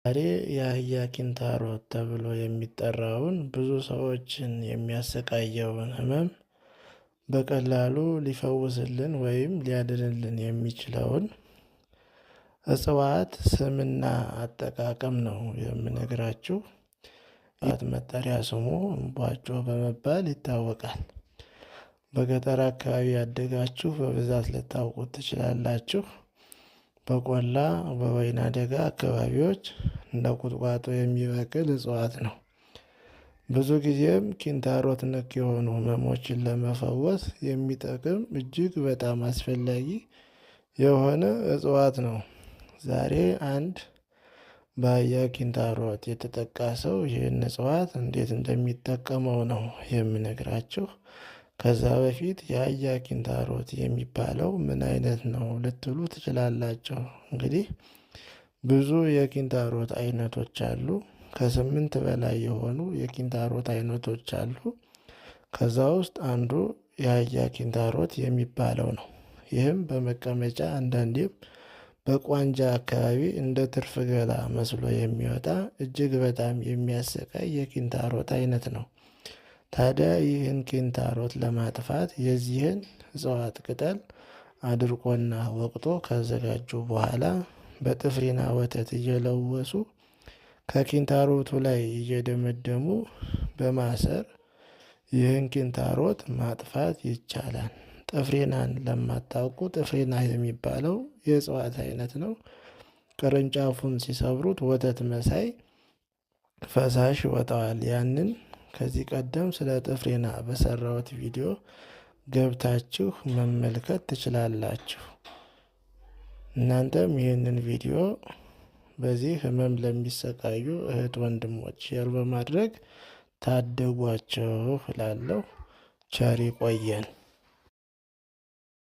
ዛሬ የአህያ ኪንታሮት ተብሎ የሚጠራውን ብዙ ሰዎችን የሚያሰቃየውን ህመም በቀላሉ ሊፈውስልን ወይም ሊያድንልን የሚችለውን እጽዋት ስምና አጠቃቀም ነው የምነግራችሁ። መጠሪያ ስሙ እምቧጮ በመባል ይታወቃል። በገጠር አካባቢ ያደጋችሁ በብዛት ልታውቁት ትችላላችሁ። በቆላ በወይና ደጋ አካባቢዎች እንደ ቁጥቋጦ የሚበቅል እጽዋት ነው። ብዙ ጊዜም ኪንታሮት ነክ የሆኑ ህመሞችን ለመፈወስ የሚጠቅም እጅግ በጣም አስፈላጊ የሆነ እጽዋት ነው። ዛሬ አንድ በአህያ ኪንታሮት የተጠቃ ሰው ይህን እጽዋት እንዴት እንደሚጠቀመው ነው የምነግራችሁ። ከዛ በፊት የአህያ ኪንታሮት የሚባለው ምን አይነት ነው ልትሉ ትችላላችሁ። እንግዲህ ብዙ የኪንታሮት አይነቶች አሉ። ከ8 በላይ የሆኑ የኪንታሮት አይነቶች አሉ። ከዛ ውስጥ አንዱ የአህያ ኪንታሮት የሚባለው ነው። ይህም በመቀመጫ አንዳንዴም በቋንጃ አካባቢ እንደ ትርፍ ገላ መስሎ የሚወጣ እጅግ በጣም የሚያሰቃይ የኪንታሮት አይነት ነው። ታዲያ ይህን ኪንታሮት ለማጥፋት የዚህን እጽዋት ቅጠል አድርቆና ወቅጦ ካዘጋጁ በኋላ በጥፍሪና ወተት እየለወሱ ከኪንታሮቱ ላይ እየደመደሙ በማሰር ይህን ኪንታሮት ማጥፋት ይቻላል። ጥፍሪናን ለማታውቁ ጥፍሪና የሚባለው የእጽዋት አይነት ነው። ቅርንጫፉን ሲሰብሩት ወተት መሳይ ፈሳሽ ይወጣዋል። ያንን ከዚህ ቀደም ስለ ጥፍሬና በሰራሁት ቪዲዮ ገብታችሁ መመልከት ትችላላችሁ። እናንተም ይህንን ቪዲዮ በዚህ ህመም ለሚሰቃዩ እህት ወንድሞች share በማድረግ ታደጓቸው እላለሁ። ቸር ይቆየን።